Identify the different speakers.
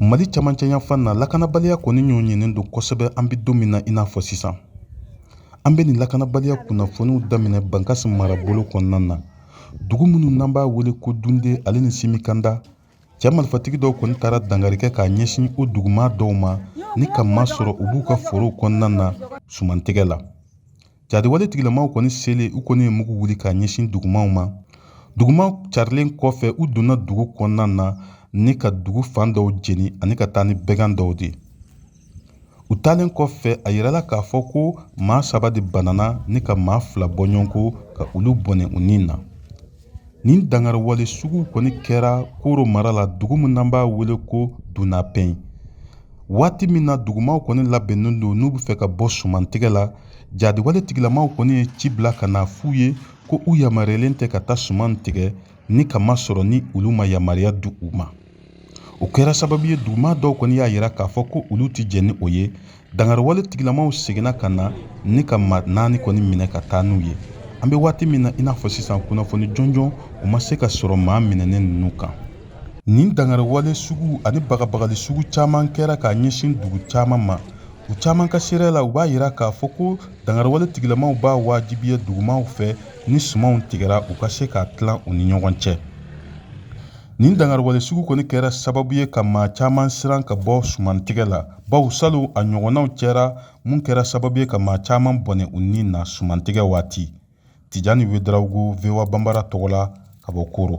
Speaker 1: Mali camancɛ yanfan na, lakanabaliya kɔni ɲɔɲɛnen don kosɛbɛ an bɛ don min na i n'a fɔ sisan. An bɛ nin lakanabaliya kunnafoniw daminɛ Bankasi marabolo kɔnɔna na. Dugu minnu n'an b'a wele ko Dunde ale ni Simikanda, cɛ marifatigi dɔw kɔni taara dankari kɛ k'a ɲɛsin o dugumaa dɔw ma ni ka masɔrɔ u b'u ka forow kɔnɔna na sumantigɛ la. Jadiwale tigilamaw kɔni selen, u kɔni ye mugu wuli k'a ɲɛsin dugumaw ma. Dugumaw carilen kɔfɛ, u donna dugu kɔnɔna na ni ka dugu fan dɔw jeni ani ka taa ni bɛgan dɔw de ye. U taalen kɔfɛ, a yirala k'a fɔ ko maa 3 de banana ni ka maa 2 bɔɲɔgɔnko ka olu bɔnɛ u ni na. Nin dankariwale sugu kɔni kɛra Koro mara la, dugu min n'an b'a wele ko Dunapɛn. Waati min na dugumaw kɔni labɛnnen don n'u bɛ fɛ ka bɔ sumantigɛ la, jadiwale tigilamaw kɔni ye ci bila ka na f'u ye ko u yamaruyalen tɛ ka taa suman tigɛ ni ka masɔrɔ ni olu ma yamaruya di u ma. O kɛra sababu ye duguma dɔw kɔni y'a yira k'a fɔ ko olu tɛ jɛn ni o ye. Dankariwale tigilamaw seginna ka na ni ka maa 4 kɔni minɛ ka taa n'u ye. An bɛ waati min na i n'a fɔ sisan, kunnafoni jɔnjɔn o ma se ka sɔrɔ maa minɛnen ninnu kan. Nin dankariwale sugu ani bagabagali sugu caman kɛra k'a ɲɛsin dugu caman ma. U caman ka seereya la, u b'a yira k'a fɔ ko dankariwale tigilamaw b'a wajibiya dugumaw fɛ ni sumanw tigɛra, u ka se k'a tilan u ni ɲɔgɔn cɛ. Nin dankariwale sugu kɔni kɛra sababu ye ka maa caman siran ka bɔ sumantigɛ la, bawo salon a ɲɔgɔnnaw cɛra mun kɛra sababu ye ka maa caman bɔnɛ u ni na sumantigɛ waati. Tijani Wedarawogo, VOA Banbara tɔgɔ la ka bɔ Koro.